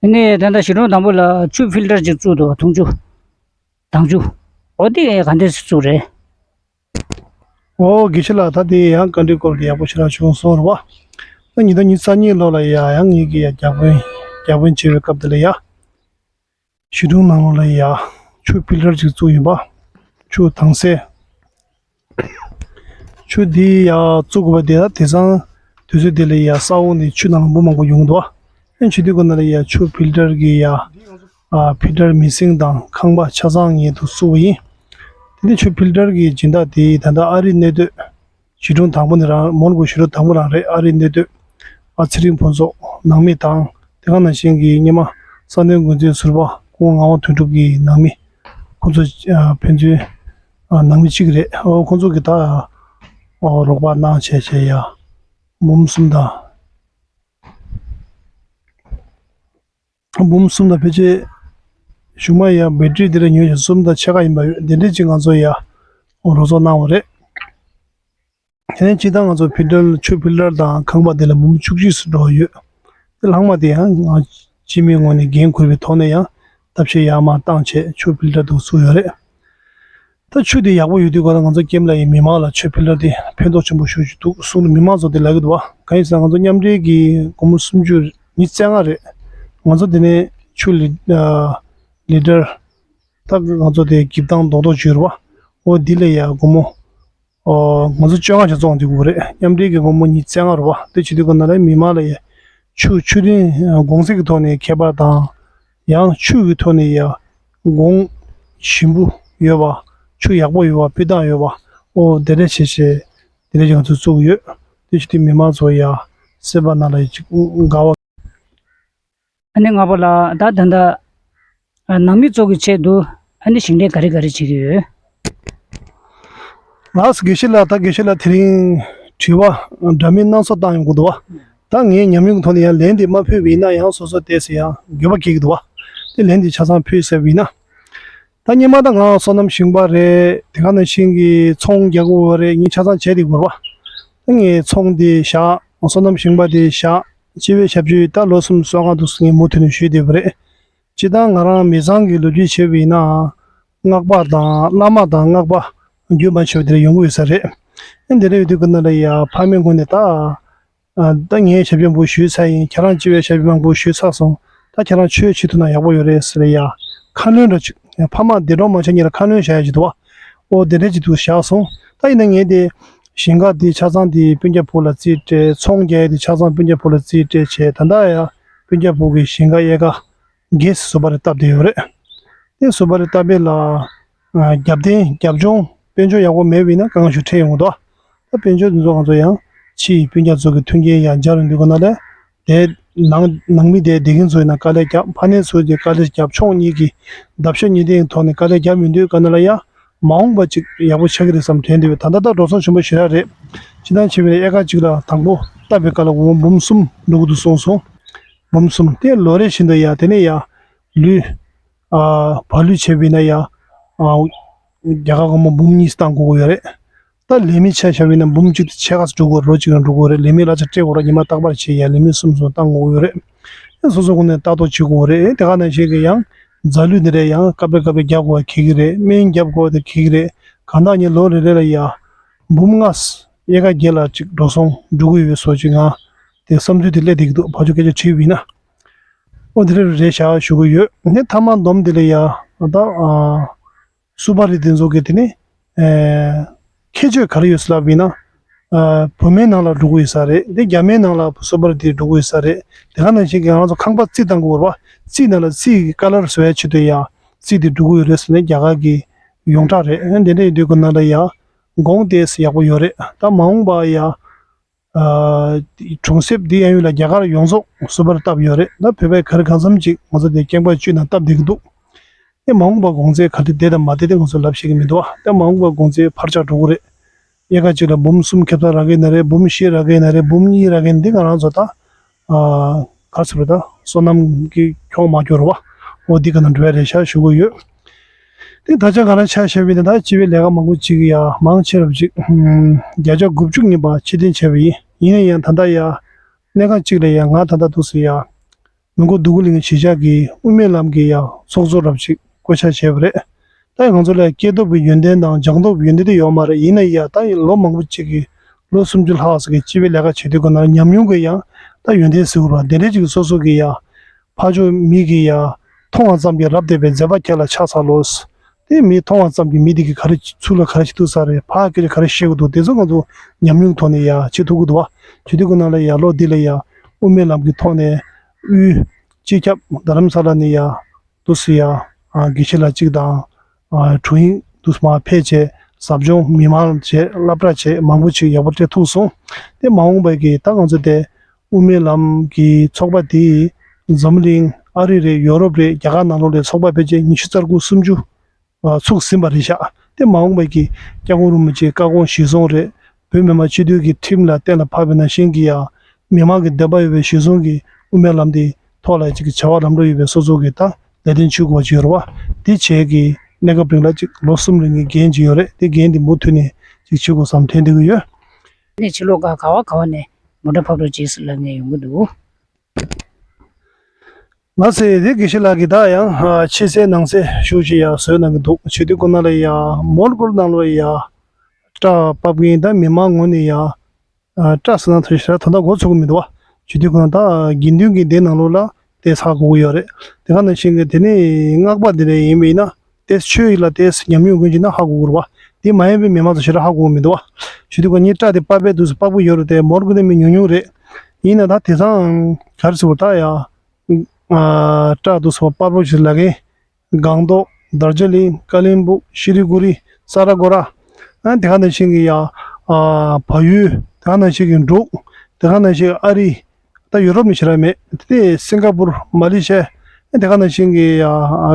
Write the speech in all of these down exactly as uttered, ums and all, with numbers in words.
ཨ་ནི་ད་ལྟ་གཞིས་གྲོང་དང་པོ་ལ་ཆུ་ཕིལ་ཊར་ཅིག་བཙུགས་འདུག་འཐུང་ཆུ། དྭངས་ཆུ། འོ་དེ་ག་འདྲས་བཙུགས་རེད། ཨོ་དགེ་བཤེས་ལགས། ད་དེ་ཡང་བཀའ་འདྲི་སྐོར་དེ་ཡག་པོ་ཞེ་དྲག་བྱུང་སོང་རེད་བ། ད་ཉིས་སྟོང་ཉི་ཤུ་རྩ་གཉིས་ལོ་ལ་ཡ་ཡང་ངེད་ཀྱིས་ཡ་བརྒྱ་དཔོན་བརྒྱ་དཔོན་བྱེད་པའི་སྐབས་དེ་ལ་ཡ། གཞིས་གྲོང་ནང་ལོགས་ལ་ཡ་ཆུ་ཕིལ་ཊར་ཅིག་བཙུགས་ཡིན་པ། ཆུ་དྭངས་གསལ། ཆུ་འདི་ཡ་བཙུགས་དགོས་པ་དེ་ལ་དེང་སང་དུས་ཚོད་འདི་ལ་ཡ་ས་འོག་ནས་ཆུ་ནང་ལ་འབུ་མང་པོ་ཡོང་འདུག་བ། ཨེ་ཆུ་དུས་ཀྱི་ནང་ལ་ཡ་ཆུ་ཕིལ་ཊར་གྱི་ཡ་ཨ་ཕིལ་ཊར་མེ་ཤིན་དང་ཁང་པ་ཆ་ཚང་ངེད་དུ་བཙུགས་པ་ཡིན། དེ་ནས་ཆུ་ཕིལ་ཊར་གྱི་སྦྱིན་བདག་དེ་ད་ལྟ་ཨ་རིའི་གནས་སྡོད། གཞིས་གྲོང་དང་པོ་ནས་རང་མོན་གྷོ་གཞིས་གྲོང་དང་པོ་རང་རེད། ཨ་རིའི་གནས་སྡོད་ཨ་ཚེ་རིང་ཕུན་ཚོགས་ནང་མི་དང་དེ་ག་ནང་བཞིན་གྱི་སྔོན་མ་ས་གནས་འགོ་འཛིན་ཟུར་པ་སྐུ་ངག་དབང་དོན་གྲུབ་ཀྱི་ནང་མི་ཁོང་ཚོ་ཨ་ཕན་ཚུན་ཨ་ནང་མི་གཅིག་རེད། ཨོ་ཁོང་ཚོ་གི་ད་ཨོ་རོགས་པ་གནང་བྱས་བྱས་ཡ་འབུམ་གསུམ་དང་། འབུམ་གསུམ་དང་ཕལ་ཆེར་གཞུག་མ་ཡ་བེ་ཊི་རི་དེ་འདྲ་ཉོས་ཤིང་གསུམ་དང་ཕྱེད་ཀ་ཡིན་པ་ཡོད། དེ་འདྲས་ཅིག་ང་ཚོ་ཡ་རོགས་ཚོགས་གནང་བ་རེད། དེ་ནས་སྤྱིར་བཏང་ང་ཚོ་ཕིལ་ཊར་ཆུ་ཕིལ་ཊར་དང་ཁང་པ་དེ་ལ་འབུམ་བཅུ་གཅིག་ཙམ་འགྲོ་ཡོད། དེ་ལྷག་མ་དེ་ཡང་ང་སྤྱི་མི་ངོས་ནས་འགན་འཁུར་བའི་ཐོག་ནས་ཡང་ལྟ་བཤེར་ཡར་མར་བཏང་བྱས་ཆུ་ཕིལ་ཊར་དུ་བཙུགས་ཡོད་རེད། ད་ཆུ་དེ་ཡག་པོ་ཡོད་དུས་ག་ལ་ང་ཚོ་ཀེམ་ལ་ཡི་མི་མང་ལ་ཆུ་ཕིལ་ཊར་དེ་ཕན་ཐོགས་ཆེན་པོ་ཞེ་པོ་ཅིག་འདུག་གསུངས་ནས་མི་མང་ཚོ་དེ་ལབ་ཀྱི་འདུག་བ། གང་ཡིན་ཟེར་ན་ང་ཚོ་མཉམ་འབྲེལ་གྱི་སྒོར་མོ་སུམ་ཅུ་ཉི་ཤུ་རྩ་ལྔ་རེད། ང་ཚོ་དེ་ནས་ཆུ་ལི་ཨ་ལི་ཊར་ད་ང་ཚོ་དེ་འགྱིབ་ཐང་རྡོག་རྡོག་བྱོས་རེད་བ། འོ་འདི་ལ་ཡ་སྒོར་མོ་ཨོ་ང་ཚོ་བཅོ་ལྔ་ཆ་བཙོང་འདི་དགོས་རེད། མཉམ་འབྲེལ་གྱི་སྒོར་མོ་ཉི་ཤུ་རྩ་ལྔ་རེད་བ། དེ་བྱེད་དུས་ག་ན་ལ་མི་མང་ལ་ཡ་ཆུ་ཆུ་རིན་གོང་ཚད་ཀྱི་ཐོག་ནས་ཁྱད་པར་དང་། ཡང་ཆུ་གི་ཐོག་ནས་ཡ་གོང་ཞིམ་པོ་ཡོད་པ། ཆུ་ཡག་པོ་ཡོད་པ། སྤུས་དག་ཡོད་པ། ཨོ་དེ་འདྲ་བྱས་བྱས་དེ་འདྲ་ཅིག་ང་ཚོས་བཙུགས་ཡོད། དེ་བྱེད་དུས་མི་མང་ཚོ་ཡ་སེམས་པ་ནང་ལ་ཡ་ཅིག་དགའ་བ། ཨ་ནི་ལྔ་པ་ལ་ད་ད་ལྟ་ནང་མི་ཚོ་གི་ཆེད་དུ་ཨ་ནི་ཞིང་ལས་ག་རེ་ག་རེ་བྱེད་ཀྱི་ཡོད། ལགས་དགེ་བཤེས་ལགས། ད་དགེ་བཤེས་ལགས་དེ་རིང་དྲི་བ་འདྲ་མིན་སྣ་ཚོགས་བཏང་ཡོང་གི་འདུག་བ། ད་ངས་ཉམས་མྱོང་གི་ཐོག་ནས་ཡང་ལན་དེ་མ་ཕུལ་བ་ཡིན་ན་ཡང་སོ་སོ་བལྟས་ཚེ་ཡང་འགྱོད་པ་སྐྱེ་གི་འདུག་བ། དེ་ལན་དེ་ཆ་ཚང་ཕུལ་ཟེར་བ་ཡིན་ན། ད་སྔོན་མ་ད་ང་སོ་ནམ་ཞིང་པ་རེད། དེ་ག་ནང་བཞིན་གྱི་ཚོང་རྒྱག་གི་ཡོད་རེད། ངས་ཆ་ཚང་བྱས་ཏེ་དགོས་པ། ད་ངས་ཚོང་དེ་བཞག་སོ་ནམ་ཞིང་པ་དེ་བཞག་སྤྱི་པའི་ཞབས་ཞུ་ད་ལོ་གསུམ་སོ་ལྔ་འདུག་ངས་མུ་མཐུད་ནས་ཞུས་བསྡད་པ་རེད། སྤྱིར་བཏང་ང་རང་མི་ཚང་གི་ལོ་རྒྱུས་བྱས་པ་ཡིན་ན། སྔགས་པ་དང་བླ་མ་དང་སྔགས་པ་རྒྱུན་མ་ཆད་པ་དེ་འདྲ་ཡོང་གི་ཡོད་ས་རེད། ཨ་འདི་འདྲ་ཡོད་དུས་ཀྱི་ནང་ལ་ཡ་ཕ་མའི་ངོས་ནས་ད། ཨ་ད་ངས་ཞབས་ཕྱི་མང་པོ་ཞུས་ཚར་ཡིན། ཁྱེད་རང་སྤྱི་པའི་ཞབས་ཕྱི་མང་པོ་ཞུས་ཚར་སོང་། ད་ཁྱེད་རང་ཆོས་བྱེད་ཐུབ་ན་ཡག་པོ་ཡོད་རེད་ཟེར་ཡ། ཁ་སྣོན་འདྲ་ཅིག་ཡ་ཕ་མ་འདས་གྲོངས་མ་བྱས་སྔོན་ལ་ཁ་སྣོན་བཞག་ཡ་ཅིག་འདུག་བ། ཨོ་དེ་འདྲ་ཅིག་འདུག་བཞག་སོང་། ད་ཡིན་ན་ངས་དེ་ཞིང་ཁ་དེ་ཆ་ཚང་དེ་སྤུན་ཀྱག་བུ་ལ་རྩིས་སྤྲད། ཚོང་རྒྱག་ཡ་དེ་ཆ་ཚང་སྤུན་ཀྱག་བུ་ལ་རྩིས་སྤྲད་བྱས། ད་ལྟ་ཡ་སྤུན་ཀྱག་བུ་གི་ཞིང་ཁ་དབྱེ་ཁ་རྒྱས་སུ་བཟོ་བ་རེ་བཏབ་བསྡད་ཡོད་རེད། དེ་བཟོ་བ་རེ་བཏབ་པ་ལ་རྒྱབ་རྟེན་རྒྱབ་ལྗོངས་དཔལ་འབྱོར་ཡག་པོ་མེད་པ་ཡིན་ན་དཀའ་ངལ་ཞིག་འཕྲད་ཡོང་གི་འདུག་ད་དཔལ་འབྱོར་འདི་ཚོ་ང་ཚོ་ཡང་ཕྱིའི་སྤུན་ཀྱག་ཚོ་གི་མཐུན་རྐྱེན་ཡང་སྦྱར་ཡོང་དུས་ག་ན་ལས། དེ་ནང་ནང་མི་དེ་བསྡད་མཁན་ཚོ་ཡིན་ན་དཀའ་ལས་རྒྱབ། ཕ་ནས་ཚོ་དེ་དཀའ་ལས་རྒྱབ། ཕྱོགས་གཉིས་ཀྱི་འདབ་ཆགས་གཉིས་ལྡན་གྱི་ཐོག་ནས་དཀའ་ལས་རྒྱབ་ཡོང་དུས་ག་ན་ལ་ཡ་མ་འོངས་པ་ཅིག་ཡག་པོ་ཆགས་ཀྱི་རེད་བསམ་དྲན་འདུག་ད་ལྟ་ད་འགྲོ་སོང་ཆེན་པོ་ཞེ་དྲག་རེད། སྤྱིར་བཏང་བྱས་པ་ཡིན་ན་ཨེ་ཀར་གཅིག་ལ་དང་པོ་བཏབ་པའི་སྐབས་ལ་འོ་འབུམ་གསུམ་འགྲོ་གི་འདུག་གསུངས་སོང་། འབུམ་གསུམ་དེ་ལོ་རེ་བཞིན་དུ་ཡ་དེ་ནས་ཡ་ལུད། ཨ་བག་ལུད་བྱས་པ་ཡིན་ན་ཡ། ཨ་རྒྱ་གར་སྒོར་མོ་འབུམ་གཉིས་བཏང་དགོས་ཀྱི་ཡོད་རེད། ད་ལས་མི་ཆ་བཞག་པ་ཡིན་ན་འབུམ་གཅིག་དེ་ཕྱེད་ཀ་ཙམ་འགྲོ་དགོས། ལོ་གཅིག་རང་འགྲོ་དགོས་རེད། ལས་མི་གླ་ཆ་སྤྲད་དགོས་རེད། ཉི་མ་རྟག་པར་བྱེད་ཡ་ལས་མི་གསུམ་གསུམ་བཏང་དགོས་ཀྱི་ཡོད་རེད། ཡང་སོ་སོ་ངོས་ནས་ལྟ་རྟོག་བྱེད་དགོས་རེད། དེ་ག་ནང་བཞིན་གྱི་ཡང་རྫ་ལུད་དེ་འདྲ་ཡང་སྐབས་རེ་སྐབས་རེ་རྒྱག་དགོས་པ་འཁེལ་གྱི་རེད། སྨན་རྒྱག་དགོས་པ་དེ་འཁེལ་གྱི་རེད། གང་ལྟར་ངས་ལོ་རེ་རེ་ལ་ཡ་འབུམ་ལྔ་ཨེ་ཀར་བརྒྱད་ལ་ཅིག་འགྲོ་སོང་འགྲོ་གི་ཡོད་བཟོ་ཅིག་ང་དེ་བསམ་ཚུལ་དེ་སླེབས་བསྡད་ཀྱི་འདུག་ཕར་ཕྱོགས་སྐད་ཆ་དྲིས་པ་ཡིན་ན། ཨོ་དེ་འདྲ་རེད་ཤག་ཞུ་གི་ཡོད། ངས་མཐའ་མ་སྡོམ་དེ་ལ་ཡ་ད་ཨ་སུ་པ་རི་དེ་ཚོ་གི་དེ་ནི་ཨ་ཁྱད་ཆོས་ག་རེ་ཡོད་ཟེར་ལབ་པ་ཡིན་ན། ཨ་བོད་སྨན་ནང་ལ་འགྲོ་གི་ཡོད་ས་རེད། དེ་རྒྱ་སྨན་ནང་ལ་སུ་པ་རི་དེ་འགྲོ་གི་ཡོད་ས་རེད། དེ་ག་ནང་བཞིན་གྱི་ང་ཚོ་ཁང་པ་རྩི་བཏང་དགོས་རེད་བ། རྩི་ནང་ལ་རྩི་གི་ཀ་ལར་བཟོ་ཡ་ཆེད་དུ་ཡ་རྩི་དེ་འགྲོ་གི་ཡོད་རེད་ཟེར་ནས་རྒྱ་གར་གྱི་ཡོངས་གྲགས་རེད། དེ་འདྲ་ཡིན་དུས་ཀྱི་ནང་ལ་ཡ་གོང་དེ་ཡག་པོ་ཡོད་རེད། ད་མ་འོངས་པ་ཡ། ཨ་གྲོང་གསེབ་འདི་གཡས་གཡོན་ལ་རྒྱ་གར་ཡོངས་རྫོགས་སུ་པ་རི་བཏབ་ཡོད་རེད། ད་བོད་པས་ག་རེ་གང་འཚམ་ཅིག་ང་ཚོ་དེ་རྐྱང་པ་བཅུད་ནང་བཏབ་བསྡད་ཀྱི་འདུག་ཨེ་མ་འོངས་པ་གོང་ཚད་ག་དུས་བསྡད་དང་མ་བསྡད་དེ་ང་ཚོ་ལབ་ཤེས་ཀྱི་མི་འདུག་ཨ་ད་མ་འོངས་པ་གོང་ཚད་འཕར་ཆག་འགྲོ་གི་རེད། ཨེ་ཀར་གཅིག་ལ་འབུམ་གསུམ་ཁེ་བཟང་རག་གི་ན་རེད། འབུམ་བཞི་རག་གི་ན་རེད། འབུམ་གཉིས་རག་གི་ན་འདི་ང་རང་ཚོ་ད་ཨ་ག་ཟེར་བ་ད་སོ་ནམ་གྱི་ཁྱོག་མ་ཁྱོག་རེད་བ། འོ་འདི་ག་ན་འགྲོ་ཡ་རེད་ཤག་ཞུ་གི་ཡོད། དེ་ད་ཆ་ང་རང་ཆ་བཞག་པ་ཡིན་ན་ད་སྤྱི་པའི་ལས་ཀ་མང་པོ་ཅིག་ཡ་མང་ཆེ་རབ་ཅིག་བརྒྱ་ཆ་དགུ་བཅུ་ཉིན་པ་ཕྱིར་འཐེན་བྱས་པ་ཡིན། ཡིན་ན་ཡང་ད་ལྟ་ཡ་གནས་ཁང་གཅིག་ལ་ཡ་ང་ད་ལྟ་འདུག་སེ་ཡ་ མོན་གྷོ་འདོད་རྒུ་གླིང་གི་གཞིས་ཆགས་ཀྱིས་དབུ་མའི་ལམ་གྱི་ཡ་ཚོགས་གཙོ་རབ་ཅིག་བསྐོ་བཞག་བྱས་པ་རེད། ད་ཡང་ང་ཚོ་ལ་སྐྱེས་སྟོབས་ཀྱི་ཡོན་ཏན་དང་སྦྱངས་སྟོབས་ཀྱི་ཡོན་ཏན་དེ་ཡོད་མ་རེད། ཡིན་ན་ཡ་ད་ཡིན་ལོ་མང་པོ་ཅིག་གི་ལོ་སུམ་ཅུ་ལྷག་ཙམ་གྱི་སྤྱི་པའི་ལས་ཀ་བྱེད་དུས་སྒང་ལ་ཉམས་མྱོང་གི་ཡང་ད་ཡོན་ཏན་ཟེར་དགོས་རེད་པ། དེ་འདྲའི་ཅིག་སོ་སོ་གི་ཡ་ཕར་ཕྱོགས་མི་གི་ཡ་མཐོང་བ་ཙམ་གྱིས་རབ་བདེ་བའི་མཛད་པ་ཁྱེད་ལ་ཆགས་ཚར་ལོ། དེ་མི་མཐོང་བ་ཙམ་གྱིས་མི་དེ་གི་ག་རེ་ཚུར་ལ་ག་རེ་བྱེད་ཐུབ་ས་རེད། ཕར་སྐད་ཆ་ག་རེ་བཤད་དགོས་འདུག་དེ་ཚོ་ང་ཚོ་ཉམས་མྱོང་གི་ཐོག་ནས་ཡ་བྱེད་ཐུབ་ཀྱི་འདུག་པ། བྱེད་དུས་སྒང་ལ་ཡ་ལོ་འདི་ལ་ཡ་དབུ་མའི་ལམ་གྱི་ཐོག་ནས་དབུས་སྤྱི་ཁྱབ་རྡ་རམ་ས་ལ་ནས་ཡ་འདུག་སེ་ཡ་ཨ་དགེ་བཤེས་ལགས་གཅིག་དང་ཨ་དྲུང་ཡིག་འདུག་སེ་མར་ཕེབས་བྱས་ཟབ་སྦྱོང་མི་མང་བྱས་སློབ་གྲྭ་བྱས་མང་པོ་ཅིག་ཡག་པོ་སྤྲད་ཐུབ་སོང་། དེ་མ་འོངས་པའི་གི་ད་ང་ཚོ་དེ་དབུ་མའི་ལམ་གྱི་ཚོགས་པ་དེ་འཛམ་བུ་གླིང་ཨ་རི་རེད། ཡོ་རོབ་རེད། རྒྱ་གར་ནང་ལོགས་ལ་ཚོགས་པ་ཕལ་ཆེར་ཉི་ཤུ་རྩ་དགུ་སུམ་ཅུ་ཚུགས་ཟིན་པ་རེད་ཤག་དེ་མ་འོངས་པའི་གི་སྐྱབས་མགོན་རིན་པོ་ཆེའི་བཀའ་དགོངས་གཞིར་བཟུང་རེད། བོད་མི་མང་སྤྱི་འཐུས་ཀྱི་ཁྲིམས་ལ་གཏན་ལ་ཕབ་པ་ནང་བཞིན་གྱི་ཡ་མི་མང་གི་འདོད་པ་ཡོད་པའི་གཞིར་བཟུང་གི་དབུ་མའི་ལམ་དེའི་ཐོག་ལ་ཅིག་བྱ་བ་ལམ་འགྲོ་ཡོད་པའི་སོ་སོ་གི་ད་ལས་དོན་བྱེད་དགོས་པ་ཅིག་ཡོད་རེད་པ། དེ་བྱས་ཀྱི་གནས་སྐབས་རིང་ལ་ཅིག་ལོ་གསུམ་རིང་གི་འགན་ཅིག་ཡོད་རེད། དེ་འགན་དེ་མུ་མཐུད་ནས་ཅིག་བྱེད་དགོས་བསམ་དྲན་བསྡད་ཀྱི་ཡོད། ནས་ཕྱི་ལོགས་ག་ག་བ་ག་བ་ནས་མོ་ཊ་ཕབ་རོགས་བྱེད་ཟེར་ལབ་མཁན་ཡོང་གི་འདུག་ང་ཚོས་དེ་དགེ་བཤེས་ལགས་ཀྱིས་ད་ཡང་ཕྱི་གསལ་ནང་གསལ་ཤུགས་ཅིག་ཡང་བཟོས་གནང་གི་འདུག་བྱེད་དུས་སྒང་ལ་ཡ་མོན་གྷོ་ནང་ལོགས་ཡ་སྐྲ་ཕབ་མཁན་ད་མི་མང་ངོས་ནས་ཡ་སྐྲ་ཟེར་ན་ཐུ་ཞེ་དྲག་དོན་དག་མགོ་ཚོད་ཀྱི་མི་འདུག་པ། བྱེད་དུས་སྒང་ད་དགེ་འདུན་གྱི་སྡེ་ནང་ལོགས་ལ་དེ་ཧ་གོ་གི་ཡོད་རེད། དེ་ག་ནང་བཞིན་གྱི་དེ་ནས་སྔགས་པ་དེ་འདྲ་ཡིན་པ་ཡིན་ན་དེ་ཆོས་ཡིན་ལ་དེ་ཉམས་མྱོང་ཀུན་གྱིས་ན་ཧ་གོ་གི་རེད་པ། དེ་མ་ཡིན་པའི་མི་མང་ཚོ་ཞེ་དྲག་ཧ་གོ་གི་མི་འདུག་པ། བྱེད་དུས་སྒང་ངས་སྐྲ་དེ་ཕབ་པའི་དུས་སུ་ཕབ་གི་ཡོད་རེད་དེ་མོན་གྷོ་ནས་མི་ཉུང་ཉུང་རེད། ཡིན་ན་ད་དེང་སང་ག་རེ་ཟེར་བ་ད་ཡ། སྐྲ་དུ་སོགས་པ་པར་པོ་ཞིག་ལ་གིན། སྒང་ཏོག་དར་ཇི་ལིང་ཀ་ལིང་སྦུག་ཤི་ལི་གུ་རི་ས་ར་གོ་ར། ཨ་དེ་ག་ནང་བཞིན་གྱི་ཡ། ཨ་བལ་ཡུལ། དེ་ག་ནང་བཞིན་གྱི་འབྲུག་དེ་ག་ནང་བཞིན་ཨ་རི། ད་ཡུ་རོབ་ནས་ཞེ་དྲག་མེད། དེ་སིང་ག་པུར་མ་ལེ་ཤི་ཡ། དེ་ག་ནང་བཞིན་གྱི་ཡ་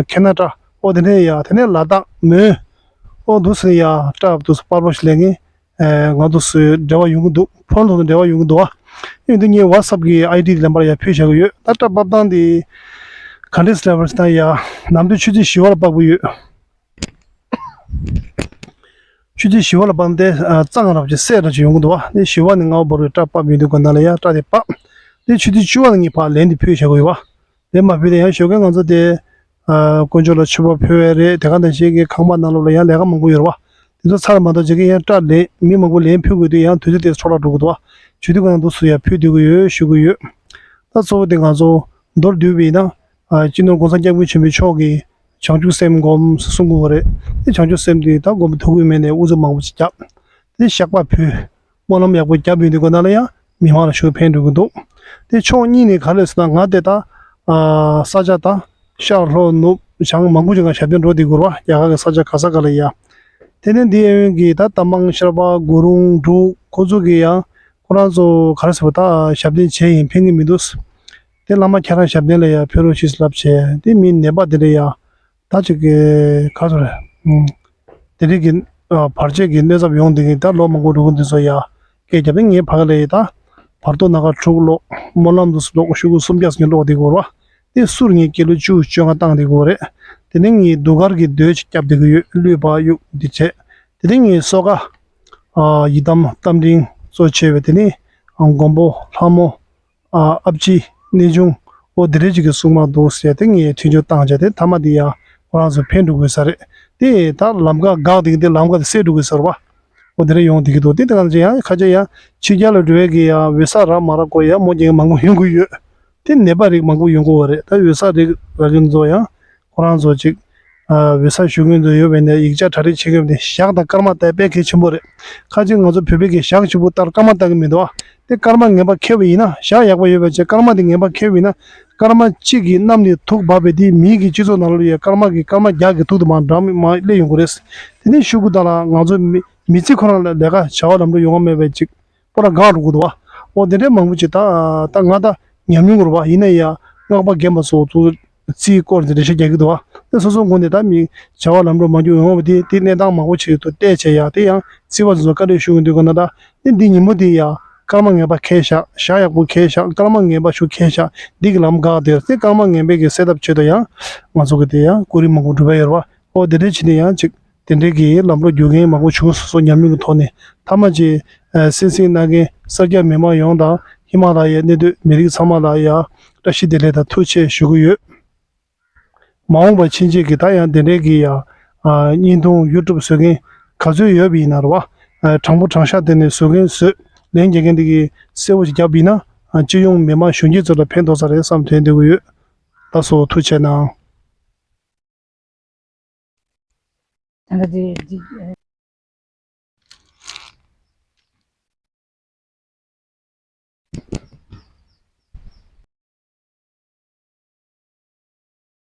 ཁེ་ན་ཌ། ཨོ་དེ་ནས་ཡ་དེ་ནས་ལ་དྭགས་མོན། ཨོ་འདུག་སེ་ཡ་སྐྲ་དུ་སོགས་པ་པར་པོ་ཞིག་ལ་གིན། ང་ཚོ་ཚོའི་འབྲེལ་བ་ཡོང་གི་འདུག་ཕོན་ལྷོ་དང་འབྲེལ་བ་ཡོང་གི་འདུག་ཨ་ཡིན་དུས་ངས་ཝ་ཊི་སབ་ཀྱི་ཨའི་ཌི་དེ་ལན་པར་ཡར་ཕུལ་བཞག་གི་ཡོད། ད་སྐྲ་ཕབ་སྟངས་དེ་ག་འདྲས་ལབ་པ་ཟེར་ན་ཡ། ནམ་དུས་ཆུ་ཚོད་བཞི་པ་ལ་ཕབ་ཀྱི་ཡོད། ཆུ་ཚོད་བཞི་པ་ལ་ཕབ་སྟེ་གཙང་རབ་ཀྱི་སད་རབ་ཀྱི་ཡོང་གི་འདུག་བ། དེ་བཞི་པ་ནས་ལྔ་པ་བར་དུ་སྐྲ་ཕབ་ཡོང་དུས་སྒང་ལ་ཡ་སྐྲ་དེ་ཕབ། དེ་ཆུ་ཚོད་བཅུ་པ་ལ་ངས་ཕར་ལན་དེ་ཕུལ་བཞག་གི་ཡོད་བ། དེ་མ་ཕུལ་ཏེ་ཡང་ཞོགས་ཀས་ང་ཚོ་དེ། ཨ་དཀོན་མཆོག་ལ་མཆོད་པ་ཕུལ་བ་རེད། དེ་ག་ནང་བཞིན་གྱི་ཁང་པ་ནང་ལོགས་ལ་ཡང་ལས་ཀ་མང་པོ་ཡོད་རེད་བ། དེ་ཚོ་ཚར་མ་གཏོགས་བྱེད་ཀྱི་ཡང་སྐྲ་ལན་མི་མང་པོ་ལན་ཕུལ་དགོས་དུས་ཡང་དུས་ཚོད་དེ་འཕྲོ་བརླག་འགྲོ་གི་འདུག་བ། བྱེད་དུས་གང་དུས་སུ་ཡང་ཕུལ་སྡོད་ཀྱི་ཡོད་ཞུ་གི་ཡོད། ད་གཙོ་བོ་དེ་ང་ཚོ་མདོར་བསྡུས་པ་ཡིན་ན། ཨ་སྤྱི་ནོར་༸གོང་ས་༸སྐྱབས་མགོན་ཆེན་པོ་མཆོག་གིས་བྱང་ཆུབ་སེམས་བསྒོམ་གསུང་གི་ཡོད་རེད། དེ་བྱང་ཆུབ་སེམས་དེ་ད་སྒོམ་པའི་ཐུགས་ཁུར་མེད་ནས་ཨུ་ཚུགས་མང་པོ་ཅིག་བརྒྱབ། དེ་བཤགས་པ་ཕུལ། སྨོན་ལམ་ཡག་པོ་བརྒྱབ་ཡོང་དུས་སྒང་ལ་ཡང་མི་མང་ལ་ཞེ་དྲག་ཕན་འགྲོ་གི་འདུག་དེ་ཕྱོགས་གཉིས་ནས་ག་རེ་ཟེར་ན་ང་དེ་ད་ས་ཆ་ད་ཤར་ལྷོ་ནུབ་བྱང་མང་པོ་ཅིག་ང་ཞབས་བརྟན་འགྲོ་བསྡད་ཀྱི་ཡོད་རེད་བ། རྒྱ་གར་གྱི་ས་ཆ་ག་ས་ག་ལ་ཡ། དེ་ནས་འདི་གཡས་གཡོན་གྱི་ད་ད་མང་ཤར་པ་གུ་རུང་འབྲུག་ཁོ་ཚོ་གི་ཡང་ཁོ་རང་ཚོ་ག་རེ་ཟེར་བ་ད་ཞབས་བརྟན་བྱས་ཡིན་ཕན་གྱི་མི་འདུག་དེ་བླ་མ་ཁྱེད་རང་ཞབས་བརྟན་ལ་ཡ་ཕེབས་རོགས་ཞེས་ལབ་བྱས་དེ་མི་ནད་པ་དེ་འདྲ་ཡ། ད་ཅིག་གི་ག་ཚོད་རེད། དེ་རིང་གི་བར་ཆད་ཀྱི་གནོད་ཚབས་ཡོང་དེ་གི་ད་ལོ་མང་པོ་འགྲོ་གི་འདི་ཚོ་ཡ་སྐད་རྒྱབ་ནས་ངའི་ཕ་གི་ལ་ཡི་ད་བར་དོ་སྣ་ཁ་དྲུག་ཀློག་སྨོན་ལམ་དུ་ཀློག་ཤོག་གུ་སུམ་བརྒྱ་ཙམ་ཀློག་དེ་གོ་ར། དེ་སུར་ངས་ཀི་ལོ་བཅུ་བཅོ་ལྔ་བཏང་དེ་གོ་རེད། དེ་ནས་ངས་ཟློས་གར་གྱི་མདོས་ཅིག་རྒྱབ་དེ་གི་ཡོད། གླུད་པ་གཡུག་འདི་བྱས། དེ་ནས་ངས་གསོལ་ཁ་ཡི་དམ་རྟ་མགྲིན་གཙོ་བྱས་པའི་དེ་ནས་མགོན་པོ་ལྷ་མོ། ཨ་ཨ་ཕྱི་གནས་ཆུང་། ཨོ་དེ་འདྲའི་ཅིག་གི་སྲུང་མ་འདུག་ཟེར་ཏེ་ངས་མཐུན་འགྱུར་བཏང་བྱས་ཏེ་མཐའ་མ་དེ་ཡང་ཁོ་རང་ཚོ་ཕན་འགྲོ་དགོས་ས་རེད། དེ་ད་ལམ་ཁ་འགག་དེ་གི་དེ་ལམ་ཁ་དེ་སེལ་འགྲོ་དགོས་ས་རེད་བ། ཨོ་དེ་འདྲ་ཡོང་བསྡད་ཀྱི་འདུག་དེ་དེ་ག་ཚོད་ཡང་ཁ་ཆེ་ཡང་ཕྱི་རྒྱལ་ལ་འགྲོ་ཡས་ཀྱི་ཡང་བི་ས་རག་མ་རག་སྐོར་ཡང་མོ་རྒྱན་མང་པོ་ཡོང་གི་ཡོད། དེ་ནད་པ་རིགས་མང་པོ་ཡོང་གི་ཡོད་རེད། ད་བི་ས་རིགས་རག་གི་ཚོ་ཡང་ཁོ་རང་ཚོ་ཅིག་ཨ་བི་ས་ཞུ་མཁན་ཚོ་ཡོད་པས་ནས་ཡིག་ཆ་གྲ་སྒྲིག་བྱེད་མཁན་དེ་ཞག་དང་སྐར་མ་ལྟར་དཔེ་གལ་ཆེན་པོ་རེད། ཁ་ཅིག་ང་ཚོ་བོད་པའི་གི་ཞག་གཅིག་པུ་ལྟར་སྐར་མ་ལྟ་གི་མི་འདུག་ཨ། དེ་སྐར་མ་ངན་པ་འཁེལ་བ་ཡིན་ན་ཞག་ཡག་པོ་ཡོད་པ་བྱས་སྐར་མ་དེ་ངན་པ་འཁེལ་བ་ཡིན་ན་སྐར་མ་གཅིག་གི་གནམ་ནས་དུག་འབབ་པའི་དེ་མིའི་གི་སྤྱི་ཚོགས་ནང་ལ་ཡོད་སྐར་མ་གི་སྐར་མ་བརྒྱ་གི་དུག་དེ་མར་འགྲམ་མར་སླེབས་ཡོང་གི་རེད། དེ་ནས་ཤོག་གུ་དག་ལ་ང་ཚོ་མི་མི་ཚེ་ཁོ་རང་ལ་ལས་ཀ་བྱ་བ་ལམ་འགྲོ་ཡོང་བ་མེད་པའི་ཅིག་པོ་ར་འགག་འགྲོ་གི་འདུག་བ། ཨོ་དེ་འདྲའི་མང་པོ་ཅིག་ད་ད་ང་ད་ཉམས་མྱོང་རུ་བ་ཡིན་ན་ཡ་སྔགས་པ་རྒན་པ་ཚོ་ཚོ་རྩིས་སྐོར་འདི་འདྲ་ཞིག་རྒྱག་གི་འདུག་བ། དེ་སོ་སོ་ངོས་ནས་ད་མི་བྱ་བ་ལམ་འགྲོ་མ་འགྱུར་ཡོང་བ་དེ་དེ་གནས་སྟངས་མང་པོ་ཅིག་ཏུ་བལྟས་བྱས་ཡ་དེ་ཡང་རྩིས་པ་ཚོ་བཀའ་འདྲི་ཞུ་གི་འདུག་ག་ན་ད་དེ་འདི་ཉིན་མོ་དེ་ཡ་སྐར་མ་ངན་པ་ཁེལ་ཤག་ཞག་ཡག་པོ་ཁེལ་ཤག་སྐར་མ་ངན་པ་ཞུ་ཁེལ་ཤག་འདི་གི་ལམ་འགག་དེ་དེ་སྐར་མ་ངན་པའི་གི་སེལ་ཐབས་ཆེད་དུ་ཡང་ང་ཚོ་གི་དེ་ཡང་གོ་རིམ་མང་པོ་འགྲུབ་པ་ཡོད་རེད་བ། ཨོ་དེ་འདྲའི་ཕྱིན་ནས་ཡང་ཅིག་དེ་འདྲའི་གི་ལམ་ལྷོང་རྒྱུག་མཁན་མང་པོ་བྱུང་སོང་སོ་ཉམས་མྱོང་གི་ཐོག་ནས་མཐའ་མ་ཅིག་ཨ་སེམས་སེམས་གནང་མཁན་སེར་སྐྱ་མི་མང་ཡོངས་དང་ཧི་མ་ལ་ཡའི་གནས་སྡོད་མི་རིགས་ཚང་མ་ལ་ཡ་ བཀྲ་ཤིས་བདེ་ལེགས་དང་ཐུགས་རྗེ་ཆེ་ཞུ་གི་ཡོད། མ་འོངས་པ་ཕྱིན་ཆད་ཀྱི་ད་ཡང་དེ་འདྲའི་གི་ཡང་ཨ་བརྙན་ཐུང་ཡུ་ཊུབ་བཟོ་མཁན་ག་ཚོད་ཡོད་པ་ཡིན་ན་རེད་བ། ཨ་དྲང་པོ་དྲང་བཞག་དེ་ནས་བཟོ་མཁན་བཟོས། ལན་རྒྱག་མཁན་དེ་གི་གསལ་པོ་ཞིག་བརྒྱབ་པ་ཡིན་ན་ཨ་སྤྱི་ཡོངས་མི་མང་གཞོན་སྐྱེས་ཚོ་ལ་ཕན་ཐོགས་ས་རེད་བསམ་དྲན་བསྡད་ཀྱི་ཡོད། ལགས་སོ། ཐུགས་རྗེ་གནང་། ད་ལྟ་དེ་འདི་